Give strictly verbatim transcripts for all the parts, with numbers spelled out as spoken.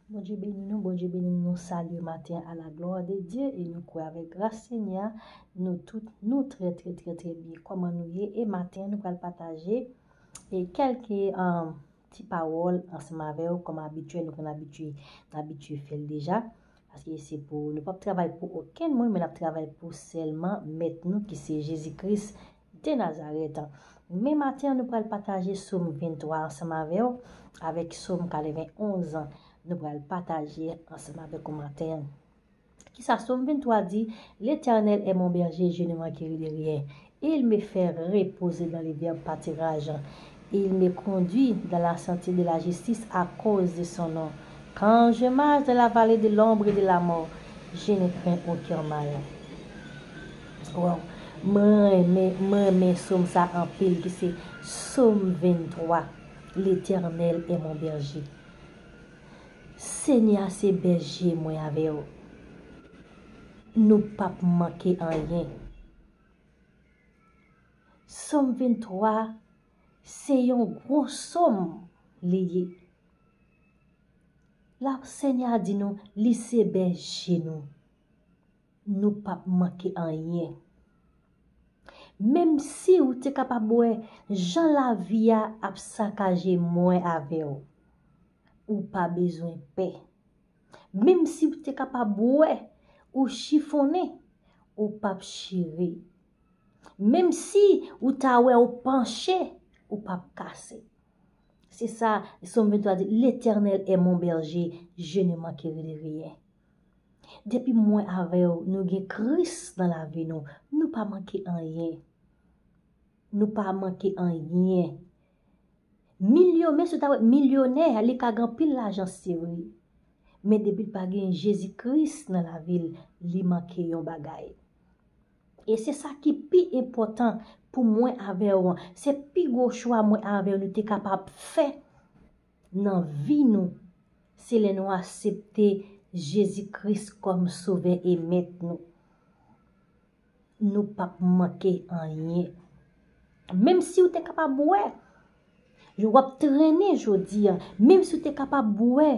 Bondye beni nou, Bondye beni nou. Salye maten a la glwa de Dye e nou kwè avèk gras Senyè a, nou tout, nou trè, trè, trè, trè byen. Kòman nou ye? E maten an, nou pral pataje e kèlke um, ti pawòl ansanm avè w, kòm abitye, nou konn abitye, n abitye fè l deja. Paske se pou, nou p ap travay pou okenn moun, men n ap travay pou sèlman Mèt nou ki se Jezi Kris de Nazarèt. Men maten an, nou pral pataje Sòm venntwa ansanm avè w, avèk Sòm katrevenonz an. Nou pral pataje ansanm avèk ou maten an. Kisa Sòm venntwa di? L'Éternel est mon berger, je ne manquerai de rien. Il me fait reposer dans les verts pâturages. Il me conduit dans la sentier de la justice à cause de son nom. Quand je marche dans la vallée de l'ombre de la mort, je ne crains aucun mal. Wow. Mwen renmen, mwen renmen Sòm sa anpil ki se Sòm venntwa. L'Éternel est mon berger. Senyè a se bèje mwen avè w. Nou p ap manke anyen. Sòm venntwa se yon gwo sòm li ye. La Senyè a di nou li se bèje nou. Nou p ap manke anyen. Menm si ou te kapab wè jan lavi a ap sakaje mwen avè w, ou pa bezwen pè. Menm si ou te kapab wè ou chifonnen, ou p ap chire. Menm si ou ta wè ou panche, ou p ap kase. Se sa, Sòm venntwa di, L'Éternel est mon berger, je ne manquerai de rien. Depi mwen avè w, nou gen Kris nan lavi nou, nou pa manke anyen. Nou pa manke anyen. Milyon, men si w ta wè milyonè, li ka gen anpil lajan, se vre. Men depi l pa gen Jezi Kris nan lavi l, li manke yon bagay. E se sa ki pi enpòtan pou mwen avè w an. Se pi gwo chwa mwen avè w nou te kapab fè nan vi nou. Se lè nou aksepte Jezi Kris kòm Sovè e Mèt nou. Nou p ap manke anyen. Menm si w te kapab wè, w ap trennen jodi a, menm si w te kapab wè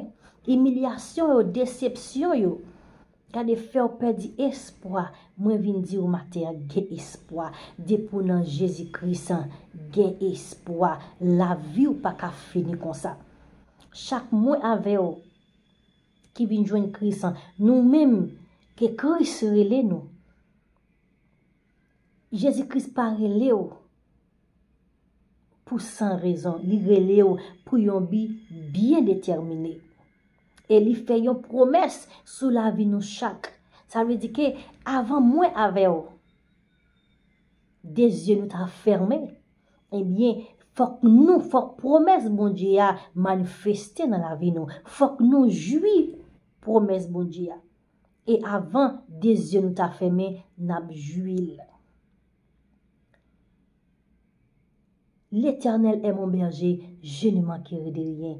imilyasyon yo, desepsyon yo, gade fè w pèdi espwa, mwen vin di w maten an, gen espwa. Depi w nan Jezi Kris an, gen espwa. Lavi w pa ka fini konsa. Chak mwen avè w ki vin jwenn Kris an, nou menm ke Kris rele nou, Jezi Kris pa rele w pou san rezon. Li rele w pou yon bi byen detèmine. E li fè yon pwomès sou lavi nou chak. Sa vle di ke avan mwen avè w, de zye nou ta fèmen, ebyen, fòk nou, fòk pwomès Bondye a manifeste nan lavi nou. Fòk nou jwi pwomès Bondye a. E avan de zye nou ta fèmen, n ap jwi l. L'Éternel est mon berger, je ne manquerai de rien.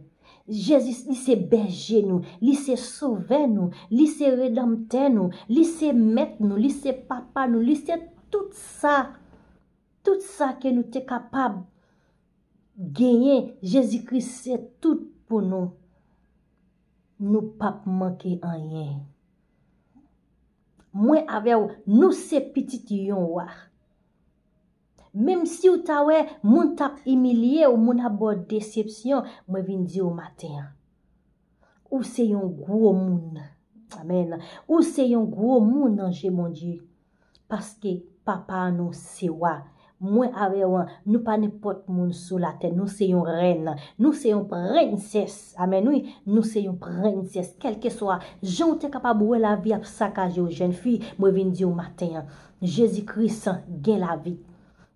Jezi, li se bèje nou, li se sovè nou, li se redanmtè nou, li se mèt nou, li se papa nou, li se tout sa, tout sa ke nou te kapab genyen. Jezi Kris se tout pou nou. Nou p ap manke anyen. Mwen avè w, nou se pitit yon wa. Menm si w ta wè moun t ap imilye w, moun ap ba w desepsyon, mwen vin di w maten an, ou se yon gwo moun. Amèn. Ou se yon gwo moun nan je Bondye. Paske Papa nou se wa. Mwen avè w, nou pa nenpòt moun sou latè. Nou se yon rèn. Nou se yon prensès. Amèn, wi. Nou se yon prensès. Kèlkeswa jan w te kapab wè lavi ap sakaje w, jèn fi, mwen vin di w maten an, Jezi Kris gen lavi.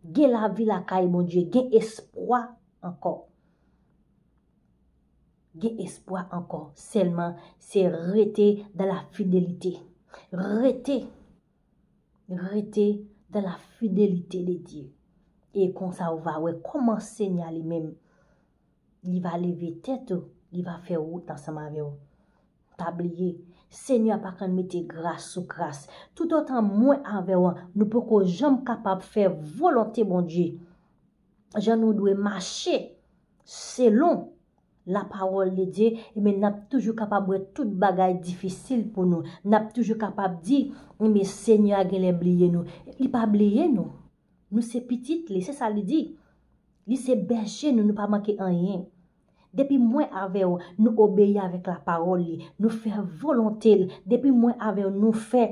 Gen lavi lakay Bondye. Gen espwa ankò. Gen espwa ankò. Sèlman, se rete dans la fidélité. Rete. Rete dans la fidélité de Dieu. E konsa, ou va wè kòman Senyè a li menm, li va leve tèt ou, li va fè wout ansanm avè w. Pa bliye, Senyè a pa konn mete gras sou kras. Toutotan mwen avè w, nou poko janm kapab fè volonte Bondye. Jan nou dwe mache selon Lapawòl de Dye, ebyen, n ap toujou kapab wè tout bagay difisil pou nou. N ap toujou kapab di, ebyen, Senyè a genlè bliye nou. Li pa bliye nou. Nou se pitit li, se sa li di. Li se bèje nou, nou pa manke anyen. Depi mwen avè w, nou obeyi avèk lapawòl li, nou fè volonte l. Depi mwen avè w, nou fè,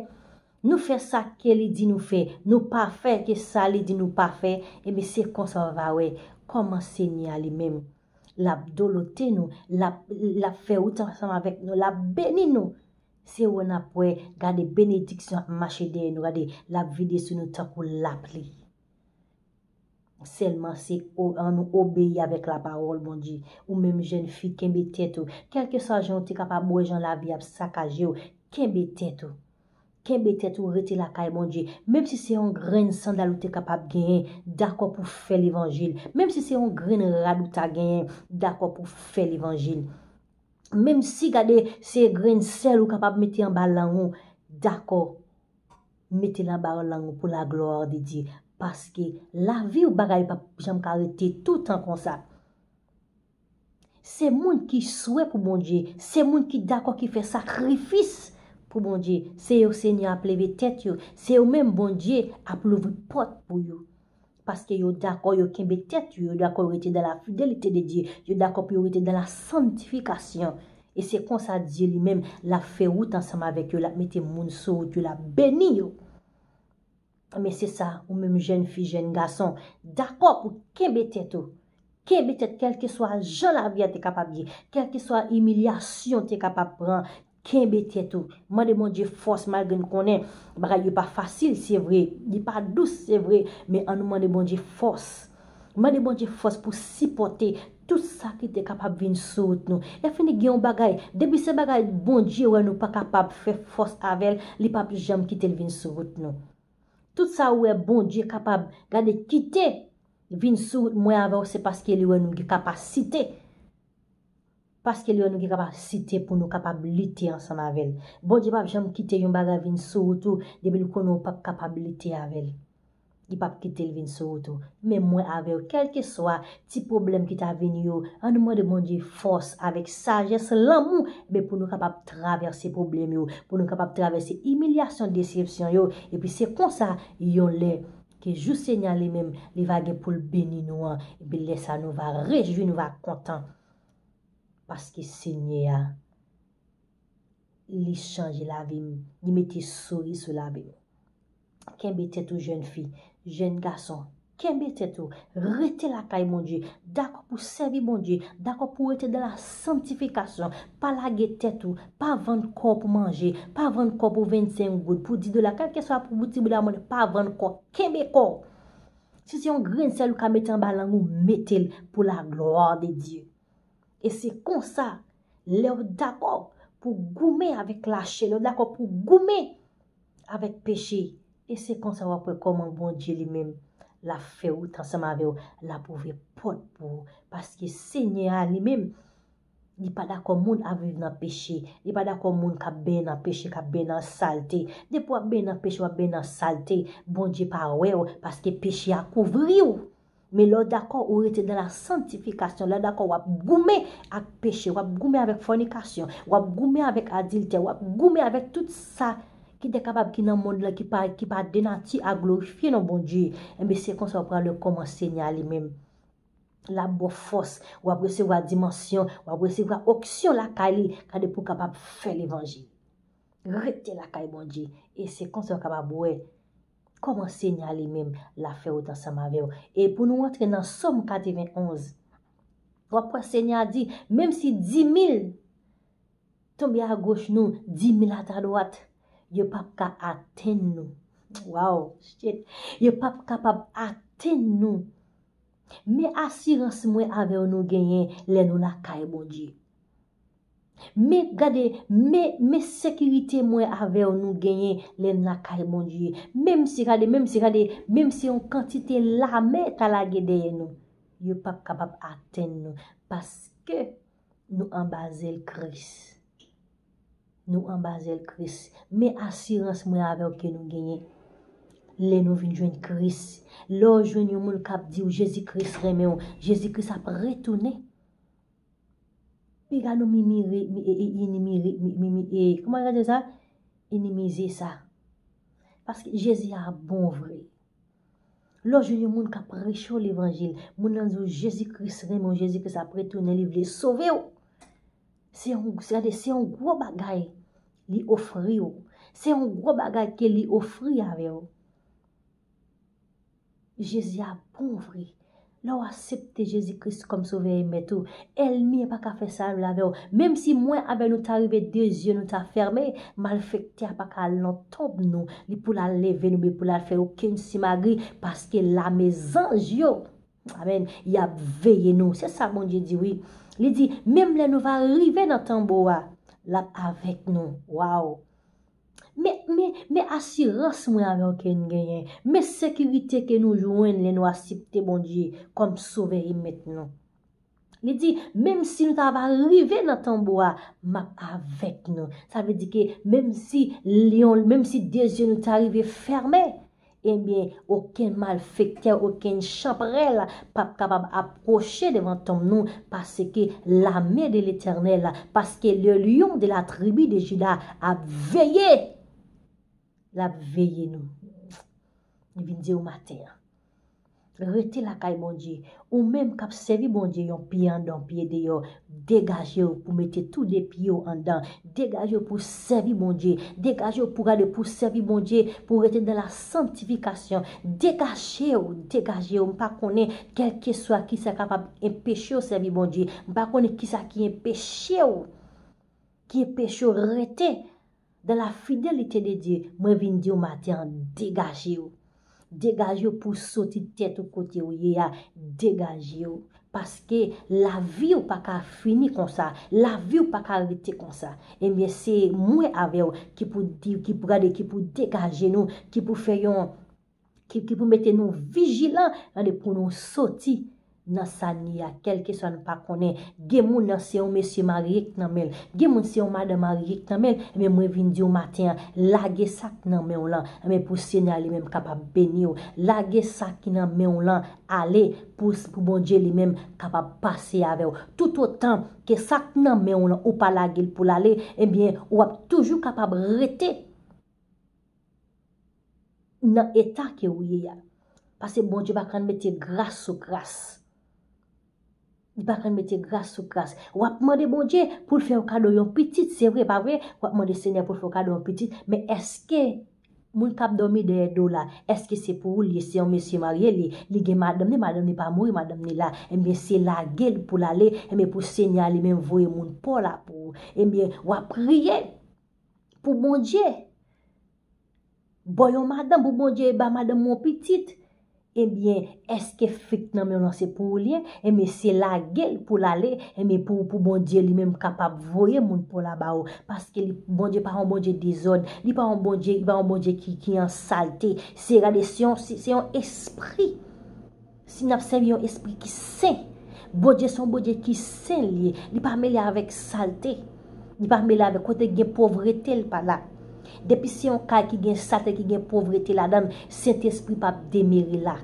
nou fè sa ke li di nou fè. Nou pa fè ke sa li di nou pa fè. Ebyen, se konsa w va wè kòman Senyè a li menm, l ap dolote nou, l ap, l ap fè wout ansanm avèk nou, l ap beni nou. Se wè n ap wè, gade benediksyon ap mache dèyè nou, gade, l ap vide sou nou tankou lapli. Sèlman se o-, an nou obeyi avèk lapawòl Bondye. Ou menm jèn fi, kenbe tèt ou. Kèlkeswa jan ou te kapab wè jan lavi ap sakaje w, kenbe tèt ou. Kenbe tèt ou, rete lakay Bondye. Menm si se yon grenn sandal ou te kapab genyen, dakò pou fè levanjil. Menm si se yon grenn rad ou ta genyen, dakò pou fè levanjil. Menm si, gade, se grenn sèl ou kapab mete anba lang ou, dakò, mete l anba lang ou pou la glwa de Dye. Paske lavi w, bagay pa janm ka rete toutan konsa. Se moun ki swè pou Bondye, se moun ki dakò, ki fè sakrifis pou Bondye, se yo Senyè ap leve tèt yo, se yo menm Bondye ap louvri pòt pou yo. Paske yo dakò, yo kenbe tèt yo, yo dakò yo rete dans la fidélité de Dieu, yo dakò pou yo rete dans la sanctification. E se konsa Dye li menm, l ap fè wout ansanm avèk yo, l ap mete moun sou wout yo, l ap beni yo. Men se sa, ou menm jèn fi, jèn gason, dakò pou kenbe tèt ou. Kenbe tèt, kèlkeswa jan lavi a te kapab ye, kèlkeswa imilyasyon te kapab pran, kenbe tèt ou. Mande Bondye fòs, malgre n konnen bagay yo pa fasil, se vre, li pa dous, se vre, men ann nou mande Bondye fòs. Mande Bondye fòs pou sipòte tout sa ki te kapab vin sou wout nou. Lè fini gen yon bagay, depi se bagay Bondye wè nou pa kapab fè fòs avè l, li p ap janm kite l vin sou wout nou. Tout sa ou wè Bondye kapab, gade, kite vin sou wout mwen avè w, se paske li wè nou gen kapasite. Paske li wè nou gen kapasite pou nou kapab lite ansanm avè l. Bondye p ap janm kite yon bagay vin sou wout ou, depi l konnen ou p ap kapab lite avè l. Li p ap kite l vin sou wout ou. Men mwen avè w, kèlkeswa ti pwoblèm ki ta vini yo, ann nou mande Bondye fòs avèk sajès, lanmou, men pou nou kapab travèse pwoblèm yo, pou nou kapab travèse imilyasyon, desepsyon yo, epi se konsa, yon lè, ke jou Senyè a li menm, li va gen pou l beni nou an, epi lè sa nou va rejwi, nou va kontan. Paske Senyè a, li chanje lavi m, li mete souri sou lavi m. Kenbe tèt ou, jèn fi, jèn gason, kenbe tèt ou, rete lakay Bondye, dakò pou sèvi Bondye, dakò pou rete dans la sanctification, pa lage tèt ou, pa vann kò w pou manje, pa vann kò w pou vennsenk goud, pou dis dola, kèlkeswa pou ti bout lamonn, pa vann kò, kenbe kò w. Si se yon grenn sèl ou ka mete anba lang ou, mete l pour la gloire de Dieu. E se konsa, lè w dakò pou goumen avèk lachè, lè w dakò pou goumen avèk peche, e se konsa w ap wè kòman Bondye li menm, l ap fè wout ansanm avè w, l ap ouvè pòt pou ou. Paske Senyè a li menm, li pa dakò moun ap viv nan peche. Li pa dakò moun k ap benyen nan peche, k ap benyen nan salte. Depi w ap benyen nan peche, w ap benyen nan salte, Bondye pa wè w, paske peche a kouvri w. Men lè w dakò, ou rete dans la sanctification, lè w dakò, w ap goumen ak peche, w ap goumen avèk fònikasyon, w ap goumen avèk adiltè, w ap goumen avèk tout sa ki te kapab ki nan mond lan, ki pa, ki pa de nati a glorifye non Bondye. Enben, se konsa w pral wè kòman Senyè a li menm, l ap ba w fòs, w ap resevwa dimansyon, w ap resevwa onksyon lakay li, gade pou w kapab fè levanjil. Rete lakay Bondye, e se konsa w kapab wè kòman Senyè a li menm l ap fè wout ansanm avè w. E pou nou antre nan Sòm katrevenn onz, w ap wè Senyè a di, menm si dimil tonbe agoch nou, dimil a ta dwat, yo p ap ka atenn nou. Waw, shit. Yo p ap kapab atenn nou. Men asirans mwen avè w nou genyen lè nou lakay Bondye. Men gade, men, men sekirite mwen avè w nou genyen lè n lakay Bondye. Menm si, gade, menm si, gade, menm si yon kantite lame ta lage dèyè nou, yo p ap kapab atenn nou, paske nou anba zèl Kris. Nou anba zèl Kris. Men asirans mwen avè w ke nou genyen lè nou vin jwenn Kris. Lè w jwenn yon moun k ap di w Jezi Kris renmen w, Jezi Kris ap retounen. Piga nou mimire, mi, e, e, inimire, mi, mi, mi, e, kòman yo di sa? Inimize sa. Paske Jezi a bon vre. Lè w jwenn yon moun k ap preche w levanjil, moun nan di w Jezi Kris renmen w, Jezi Kris ap retounen, li vle sove w. Se yon, se, gade, se yon gwo bagay li ofri w. Se yon gwo bagay ke li ofri avè w. Jezi a bon vre. Lè w aksepte Jezi Kris kòm Sovè e Mèt ou, ènmi an pa ka fè sa l vle avè w. Menm si mwen avè nou ta rive de zye nou ta fèmen, malfektè a pa ka al nan tonb nou, li pou l al leve nou, men pou l al fè okenn simagri, paske lame zanj yo, amèn, y ap veye nou. Se sa Bondye di, wi. Li di, menm lè nou va rive nan tanbou a, l ap avèk nou. Waw! Men, men, men asirans mwen avè w ke n genyen. Men sekirite ke nou jwenn lè nou aksepte Bondye kòm Sovè e Mèt nou. Li di, menm si nou ta va rive nan tanbou a, m ap avèk nou. Sa vle di ke menm si lyon, menm si de zye nou ta rive fèmen, ebyen, okenn malfektè, okenn chanpwèl p ap kapab apwoche devan tonm nou, paske lame de Letènèl, paske le lion de la tribu de Juda ap veye. L ap veye nou. Li vin di w maten an. Rete lakay Bondye. Ou menm k ap sèvi Bondye yon pye anndan, yon pye deyò, degaje w pou mete tou de pye w anndan. Degaje w pou sèvi Bondye. Degaje w pou gade pou sèvi Bondye, pou rete dans la sanctification. Degaje w, degaje w. M pa konnen kèlkeswa kisa kapab enpeche w sèvi Bondye. M pa konnen kisa ki enpeche w, ki enpeche w rete dans la fidélité de Dieu, mwen vin di w maten an, degaje w. Degaje w pou w soti tèt ou kote w ye a, degaje w. Paske lavi w pa ka fini konsa, lavi w pa ka rete konsa. Ebyen, se mwen avè w ki pou di, ki pou gade, ki pou degaje nou, ki pou fè yon ki, ki pou mete nou vijilan, gade pou nou soti nan sa n ye a, kèlkeswa nou pa konnen. Gen moun nan se yon mesye marye k nan men l, gen moun se yon madanm marye k nan men l, men mwen vin di w maten an, lage sa k nan men w lan, men pou Senyè a li menm kapab beni w. Lage sa ki nan men w lan ale pou, pou Bondye li menm kapab pase avè w. Toutotan ke sa k nan men w lan ou pa lage l pou l ale, ebyen, w ap toujou kapab rete nan eta ke ou ye a. Paske Bondye pa konn mete gras sou gras. Li pa konn mete gras sou gras. W ap mande Bondye pou l fè w kado yon pitit, se vre, pa vre? W ap mande Senyè pou l fè w kado yon pitit, men èske moun k ap dòmi dèyè do w la, èske se pou ou l ye? Se yon mesye marye li, li gen madanm ni, madanm ni pa mouri, madanm ni la. Ebyen, se lage l pou l ale, ebyen, pou Senyè a li menm voye moun pa w la pou ou. Ebyen, w ap priye pou Bondye. Ba w yon madanm pou Bondye ba madanm ou yon pitit. Ebyen, èske fi k nan men w lan se pou ou l ye? Ebyen, se lage l pou l ale. Ebyen, pou, pou Bondye li menm kapab voye moun pa w la ba ou. Paske li, Bondye pa yon Bondye dezòd. Li pa yon Bondye, li pa yon Bondye ki, ki an salte. Se, gade, se yon, se, se yon espri. Si n ap sèvi yon espri ki sen, Bondye se yon Bondye ki sen li ye. Li pa mele avèk salte. Li pa mele avèk kote gen povrete, l pa la. Depi se yon kay ki gen salte, ki gen povrete ladan l, Sentespri p ap demere la.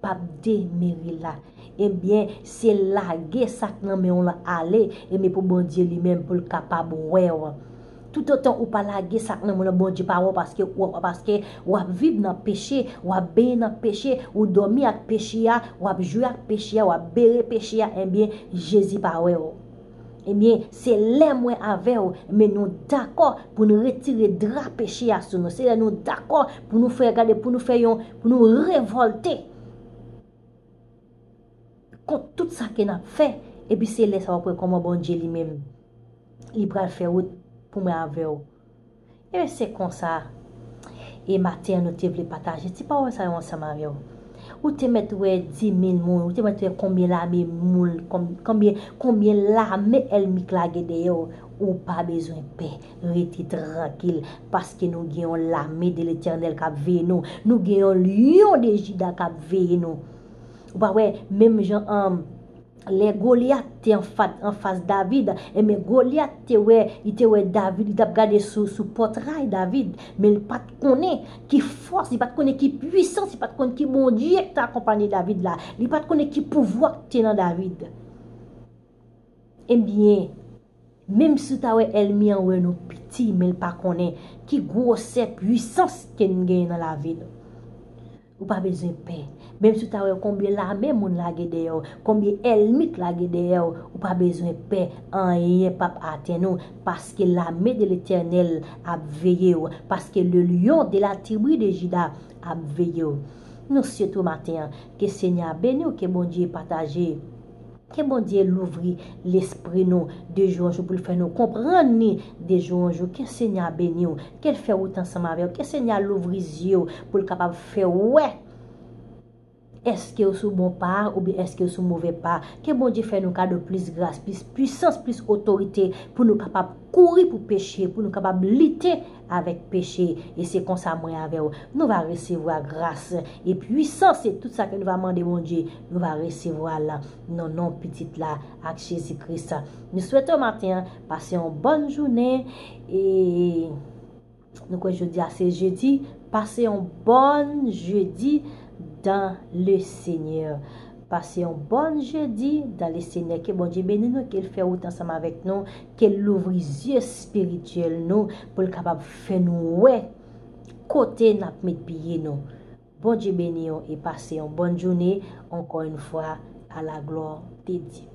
P ap demere la. Ebyen, se lage sa k nan men w lan ale, ebyen pou Bondye li menm, pou l kapab wè w. Toutotan ou pa lage sa k nan men w lan, Bondye pa wè w, paske, w, paske w ap viv nan peche, w ap benyen nan peche, ou dòmi ak peche a, w ap jwe ak peche a, w ap bere peche a, ebyen, Jezi pa wè w. Ebyen, se lè mwen avè w, men nou dakò pou nou retire dra peche a sou nou. Se lè nou dakò pou nou fè, gade, pou nou fè yon, pou nou revòlte kont tout sa ke n ap fè, epi se lè sa w ap wè kòman Bondye li menm, li pral fè wout pou mwen avè w. Ebyen, se konsa, e maten an nou te vle pataje ti pawòl sa yo ansanm avè w. Ou te mèt wè dis mil moun, ou te mèt wè konbyen lame moun, kon-, konbyen, konbyen lame ènmi k lage dèyè w. Ou pa bezwen pè, rete trankil, paske nou gen yon lame de Letènèl k ap veye nou. Nou gen yon lyon de Jida k ap veye nou. Ou pa wè, menm jan, an, lè Golyat te anfas, anfas David, enben, Golyat te wè, li te wè David, li t ap gade sou, sou pòtray David, men li pa t konnen ki fòs, li pa t konnen ki pwisans, li pa t konnen ki Bondye ki t akonpanye David la, li pa t konnen ki pouvwa ki te nan David. Ebyen, menm si w ta wè ènmi an wè nou piti, men l pa konnen ki gwosè pwisans ke n genyen nan lavi nou. Ou pa bezwen pè. Menm si w ta wè konbyen lame moun lage dèyè w, konbyen ènmi k lage dèyè w, ou pa bezwen pè. Anyen p ap atenn ou, paske lame de Letènèl ap veye w, paske le lion de la tribu de Juda ap veye w. Nou swete w maten an, ke Senyè a beni w, ke Bondye pataje. Ke Bondye louvri lespri nou de jou an jou pou l fè nou konprann li de jou an jou. Ke Senyè a beni w, ke l fè wout ansanm avè w, ke Senyè a louvri zye w pou l kapab fè w wè èske w sou bon pa a oubyen èske w sou move pa a. Ke Bondye fè nou kado plis gras, plis pwisans, plis otorite pou nou kapab kouri pou peche, pou nou kapab lite avèk peche. E se konsa mwen avè w, nou va resevwa gras e pwisans e tout sa ke nou va mande Bondye, nou va resevwa l nan non Pitit la ak Jezi Kris. Nou swete w maten an pase yon bòn jounen e nou kwè jodi a se jedi, pase yon bòn jedi dans le Seigneur. Pase yon bòn jedi dans le Seigneur. Ke Bondye beni nou, ke l fè wout ansanm avèk nou, ke l louvri zye espirityèl nou pou l kapab fè nou wè kote n ap met pye nou. Bondye beni w e pase yon bòn jounen, encore une fois, à la gloire de Dieu.